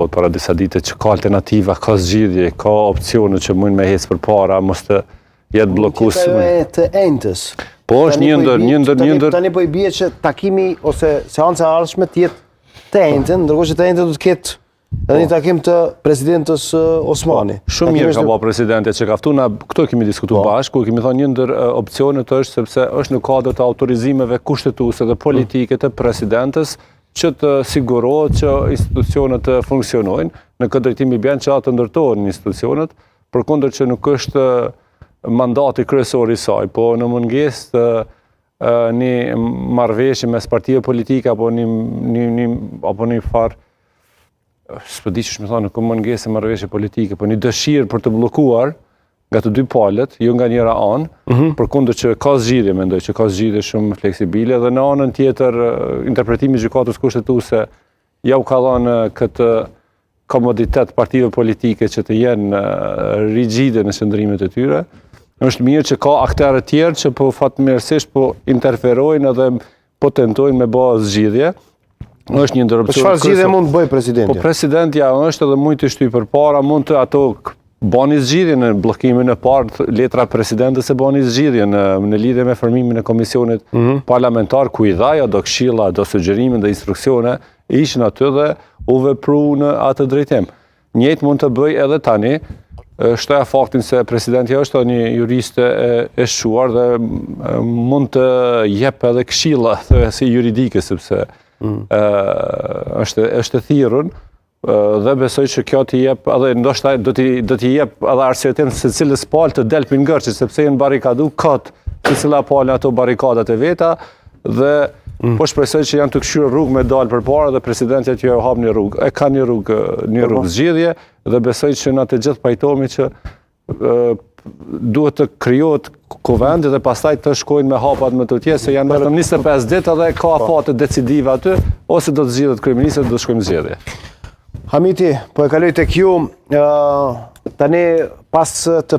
Po para disa dite që ka alternativa, ka zgjidhje, ka opsione që mund me hecë përpara, mos të jetë bllokues. Ajo e të enjtës. Po është një ndër, një ndër, një ndër. Tani po i bie që takimi ose seanca e ardhshme të jetë të enjtën, ndërkohë që të enjtën do të ketë edhe një po. takim të presidentes Osmani. Po, shumë mirë ka bërë presidentja që ka ftu, na këto kemi diskutu po. bashkë, ku kemi thonë një ndër opsionet është sepse është në kuadër të autorizimeve kushtetuese dhe politike të presidentes që të sigurohet që institucionet të funksionojnë, në këtë drejtim i bjen që atë të ndërtohen institucionet, përkundër që nuk është mandati kryesor i saj, po në mungesë të një marrëveshje mes partive politike apo një një një apo një farë s'po di qysh me thonë, nuk mungesë marrëveshje politike, po një dëshirë për të bllokuar nga të dy palët, jo nga njëra anë, mm -hmm. përkundër që ka zgjidhje, mendoj që ka zgjidhje shumë fleksibile dhe në anën tjetër interpretimi i gjykatës kushtetuese ja u ka dhënë këtë komoditet partive politike që të jenë rigide në qëndrimet e tyre. Është mirë që ka akterë të tjerë që po fatmirësisht po interferojnë edhe po tentojnë me bë zgjidhje. Është një ndër opsionet. Po çfarë zgjidhje mund të bëjë presidentja? Po presidentja është edhe mund të shtyjë përpara, mund të ato bani zgjidhje në bllokimin e parë, letra e presidentes e bani zgjidhje në në lidhje me formimin e komisionit mm -hmm. parlamentar ku i dha ajo do këshilla, do sugjerime dhe instruksione, ishin aty dhe u vepru në atë drejtim. Njëjtë mund të bëjë edhe tani, shtoja faktin se presidentja është një juriste e, e shquar dhe mund të jep edhe këshilla thoja si juridike sepse mm. ë është është e thirrun dhe besoj që kjo t'i jep edhe ndoshta do t'i do t'i jep edhe arsyetim secilës palë të del prej ngërçit sepse janë barrikadu kot secila palë ato barrikadat e veta dhe mm. po shpresoj që janë tu kqyrë rrugë me dalë përpara dhe presidentja t'ju hap një rrugë. E ka një rrugë, një po, rrugë po. zgjidhje dhe besoj që na të gjithë pajtohemi që duhet të krijohet kuvendi dhe pastaj të shkojnë me hapat më tutje se janë vetëm 25 ditë edhe ka po. afate decisive aty ose do të zgjidhet kryeministri do të shkojmë zgjedhje. Hamiti, po e kaloj tek ju, tani pas të